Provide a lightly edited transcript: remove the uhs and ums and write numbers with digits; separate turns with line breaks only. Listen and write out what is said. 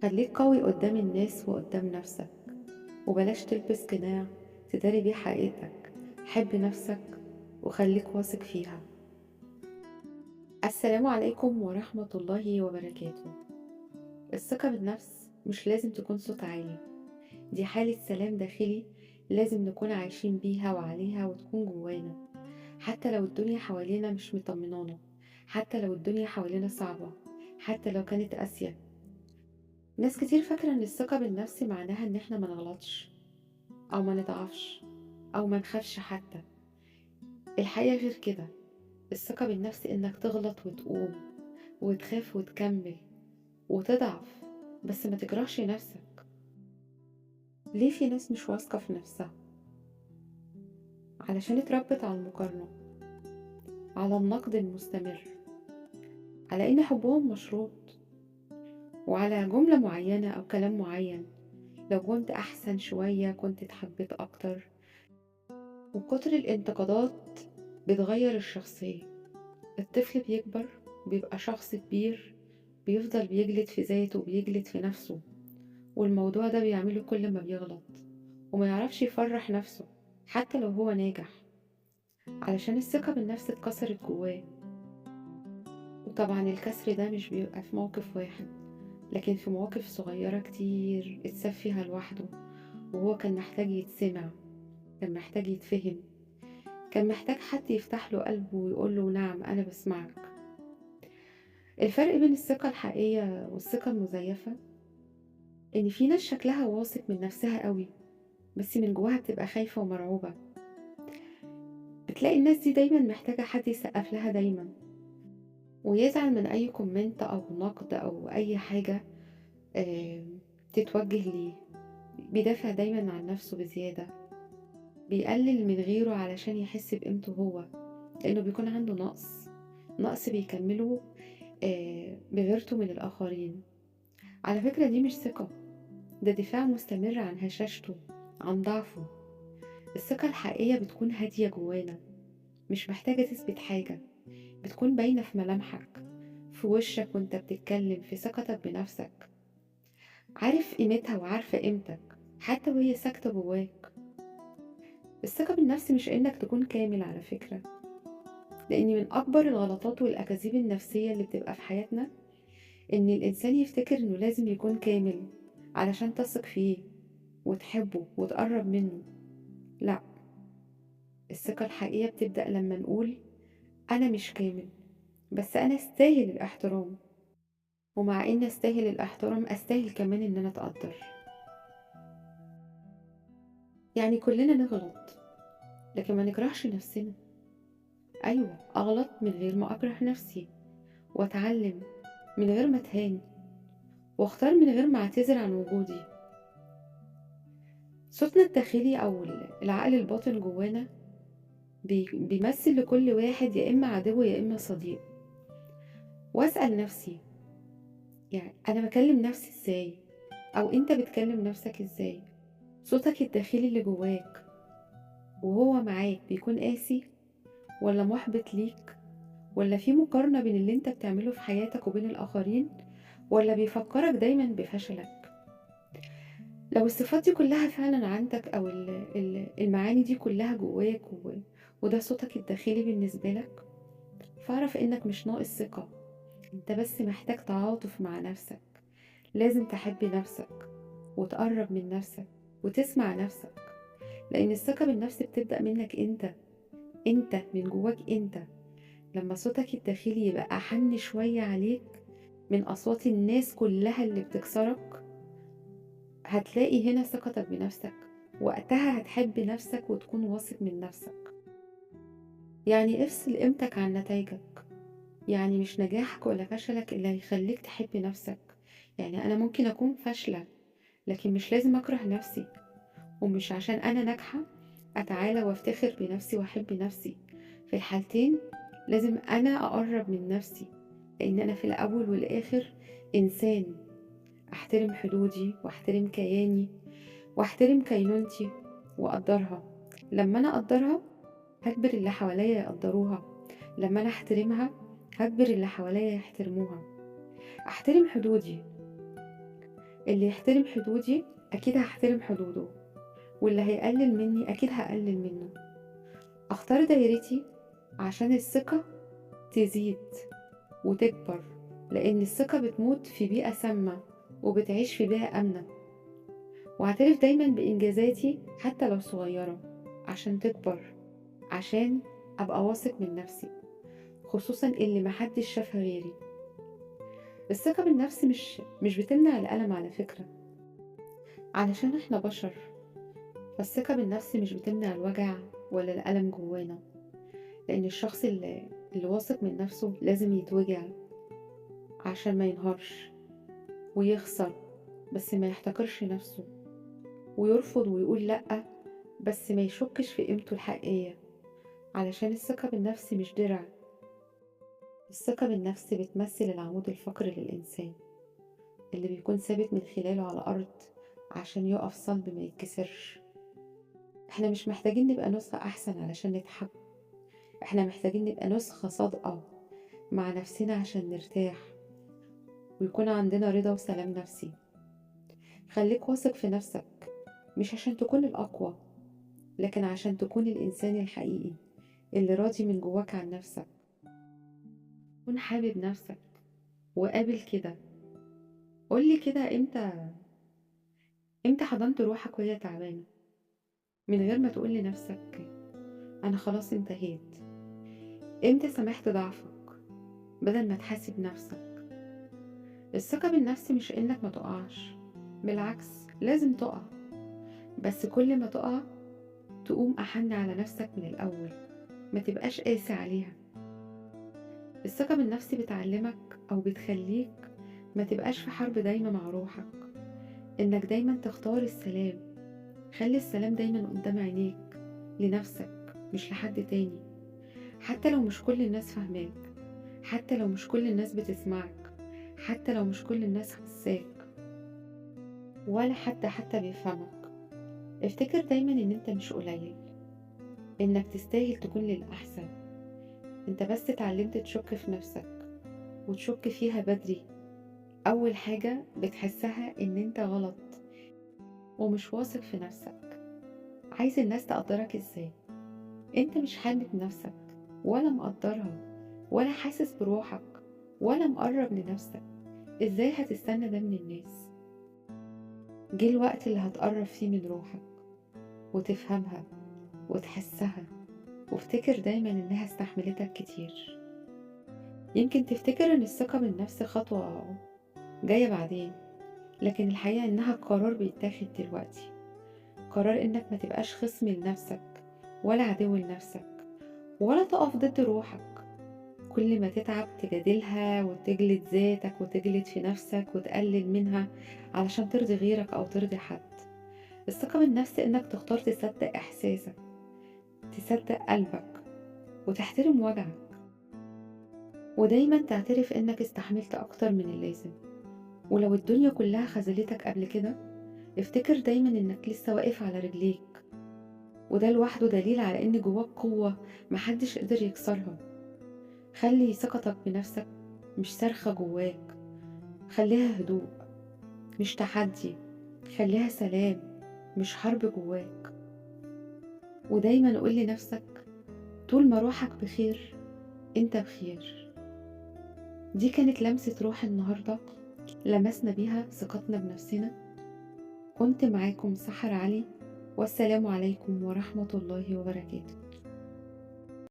خليك قوي قدام الناس وقدام نفسك، وبلاش تلبس قناع تداري بيه حقيقتك. حب نفسك وخليك واثق فيها. السلام عليكم ورحمة الله وبركاته. الثقة بالنفس مش لازم تكون صوت عالي، دي حالة سلام داخلي لازم نكون عايشين بيها وعليها وتكون جوانا، حتى لو الدنيا حوالينا مش مطمنانا، حتى لو الدنيا حوالينا صعبة، حتى لو كانت قاسية. ناس كتير فاكرة ان الثقة بالنفس معناها ان احنا ما نغلطش او ما نضعفش او ما نخافش حتى. الحقيقة غير كده. الثقة بالنفس انك تغلط وتقوم وتخاف وتكمل وتضعف، بس ما تكرهش نفسك. ليه في ناس مش واثقة في نفسها؟ علشان اتربت على المقارنة، على النقد المستمر، على ان حبهم مشروط، وعلى جملة معينة او كلام معين، لو كنت احسن شوية كنت اتحبيت اكتر. وكتر الانتقادات بتغير الشخصية. الطفل بيكبر بيبقى شخص كبير، بيفضل بيجلد في ذاته وبيجلد في نفسه، والموضوع ده بيعمله كل ما بيغلط، وما يعرفش يفرح نفسه حتى لو هو ناجح، علشان الثقة بالنفس اتكسرت جواه. وطبعا الكسر ده مش بيبقى في موقف واحد، لكن في مواقف صغيرة كتير اتساب فيها لوحده، وهو كان محتاج يتسمع، كان محتاج يتفهم، كان محتاج حد يفتح له قلبه ويقول له نعم أنا بسمعك. الفرق بين الثقة الحقيقية والثقة المزيفة إن في ناس شكلها واثق من نفسها قوي، بس من جواها بتبقى خايفة ومرعوبة. بتلاقي الناس دي دايما محتاجة حد يسقف لها دايما، ويزعل من أي comment أو نقد أو أي حاجة تتوجه ليه. بيدافع دايما عن نفسه بزيادة، بيقلل من غيره علشان يحس بقيمته هو، لأنه بيكون عنده نقص بيكمله بغيرته من الآخرين. على فكرة دي مش ثقة، ده دفاع مستمر عن هشاشته، عن ضعفه. الثقة الحقيقية بتكون هادية جوانا، مش محتاجة تثبت حاجة، بتكون باينة في ملامحك، في وشك وانت بتتكلم، في ثقتك بنفسك، عارف قيمتها وعارفة قيمتك حتى وهي ساكتة جواك. الثقة بالنفس مش انك تكون كامل على فكرة، لان من اكبر الغلطات والاكاذيب النفسية اللي بتبقى في حياتنا ان الانسان يفتكر انه لازم يكون كامل علشان تثق فيه وتحبه وتقرب منه. لا، الثقة الحقيقية بتبدأ لما نقول أنا مش كامل، بس أنا أستاهل الاحترام، ومع إن أستاهل الاحترام أستاهل كمان إن أنا أتقدر. يعني كلنا نغلط، لكن ما نكرهش نفسنا. أيوة، أغلط من غير ما أكره نفسي، وأتعلم من غير ما أتهان، وأختار من غير ما أعتذر عن وجودي. صوتنا الداخلي أو العقل الباطن جوانا بيمثل لكل واحد يا إما عدو يا إما صديق. وأسأل نفسي، يعني أنا بكلم نفسي إزاي؟ أو أنت بتكلم نفسك إزاي؟ صوتك الداخلي اللي جواك وهو معاك بيكون قاسي ولا محبط ليك؟ ولا في مقارنة بين اللي انت بتعمله في حياتك وبين الآخرين؟ ولا بيفكرك دايما بفشلك؟ لو الصفات دي كلها فعلا عندك، أو المعاني دي كلها جواك، وده صوتك الداخلي بالنسبة لك، فاعرف انك مش ناقص ثقة، انت بس محتاج تعاطف مع نفسك. لازم تحب نفسك وتقرب من نفسك وتسمع نفسك، لأن الثقة بالنفس بتبدأ منك انت، انت من جواك انت. لما صوتك الداخلي يبقى أحن شوية عليك من أصوات الناس كلها اللي بتكسرك، هتلاقي هنا ثقتك بنفسك، وقتها هتحب نفسك وتكون واثق من نفسك. يعني افصل قيمتك عن نتائجك، يعني مش نجاحك ولا فشلك اللي هيخليك تحب نفسك. يعني أنا ممكن أكون فاشلة، لكن مش لازم أكره نفسي، ومش عشان أنا ناجحة أتعالى وأفتخر بنفسي وأحب نفسي. في الحالتين لازم أنا أقرب من نفسي، لأن أنا في الأول والآخر إنسان، أحترم حدودي وأحترم كياني وأحترم كينونتي وأقدرها. لما أنا أقدرها هجبر اللي حواليا يقدروها، لما أنا أحترمها هجبر اللي حواليا يحترموها. أحترم حدودي، اللي يحترم حدودي أكيد هحترم حدوده، واللي هيقلل مني أكيد هقلل منه. أختار دايرتي عشان الثقة تزيد وتكبر، لأن الثقة بتموت في بيئة سامة وبتعيش في بيئة آمنة. واعترف دايما بإنجازاتي حتى لو صغيرة عشان تكبر، عشان أبقى واثق من نفسي، خصوصا اللي محدش شافها غيري. الثقة بالنفس مش بتمنع الألم على فكرة، علشان احنا بشر. فالثقة بالنفس مش بتمنع الوجع ولا الألم جوانا، لأن الشخص اللي واثق من نفسه لازم يتوجع عشان ما ينهارش ويخسر، بس ما يحتقرش نفسه، ويرفض ويقول لأ بس ما يشكش في قيمته الحقيقية. علشان الثقة بالنفس مش درع، الثقة بالنفس بتمثل العمود الفقري للإنسان اللي بيكون ثابت من خلاله على الأرض عشان يقف صلب ما يتكسرش. احنا مش محتاجين نبقى نسخة أحسن علشان نتحب، احنا محتاجين نبقى نسخة صادقة مع نفسنا عشان نرتاح ويكون عندنا رضا وسلام نفسي. خليك واثق في نفسك، مش عشان تكون الأقوى، لكن عشان تكون الإنسان الحقيقي اللي راضي من جواك عن نفسك. كون حابب نفسك وقابل كده. قولي كده، امتى حضنت روحك وهي تعبانة من غير ما تقول لنفسك أنا خلاص انتهيت؟ امتى سمحت ضعفك بدل ما تحاسب نفسك؟ الثقة بالنفس مش إنك ما تقعش، بالعكس لازم تقع، بس كل ما تقع تقوم أحن على نفسك من الأول، ما تبقاش قاسي عليها. الثقة بالنفس بتعلمك أو بتخليك ما تبقاش في حرب دايما مع روحك، إنك دايما تختار السلام. خلي السلام دايما قدام عينيك لنفسك مش لحد تاني، حتى لو مش كل الناس فاهماك، حتى لو مش كل الناس بتسمعك، حتى لو مش كل الناس حساك ولا حتى بيفهمك. افتكر دايما ان انت مش قليل، انك تستاهل تكون للأحسن. انت بس اتعلمت تشك في نفسك وتشك فيها بدري. اول حاجة بتحسها ان انت غلط ومش واثق في نفسك. عايز الناس تقدرك ازاي؟ انت مش حابب نفسك ولا مقدرها ولا حاسس بروحك ولا مقرب لنفسك. ازاي هتستنى ده من الناس؟ جه الوقت اللي هتقرب فيه من روحك وتفهمها وتحسها، وافتكر دايما انها استحملتك كتير. يمكن تفتكر ان الثقة بالنفس خطوة جاية بعدين، لكن الحقيقة انها قرار بيتاخد دلوقتي. قرار انك ما تبقاش خصم لنفسك ولا عدو لنفسك ولا تقف ضد روحك. كل ما تتعب تجادلها وتجلد ذاتك وتجلد في نفسك وتقلل منها علشان ترضي غيرك او ترضي حد. الثقة بالنفس انك تختار تصدق احساسك، تصدق قلبك، وتحترم وجعك، ودايما تعترف انك استحملت اكتر من اللازم. ولو الدنيا كلها خذلتك قبل كده، افتكر دايما انك لسه واقف على رجليك، وده لوحده دليل على ان جواك قوة محدش قدر يكسرها. خلي ثقتك بنفسك مش صرخة جواك، خليها هدوء مش تحدي، خليها سلام مش حرب جواك. ودايما قول لنفسك طول ما روحك بخير انت بخير. دي كانت لمسة روح النهاردة، لمسنا بيها ثقتنا بنفسنا. كنت معاكم سحر علي، والسلام عليكم ورحمة الله وبركاته.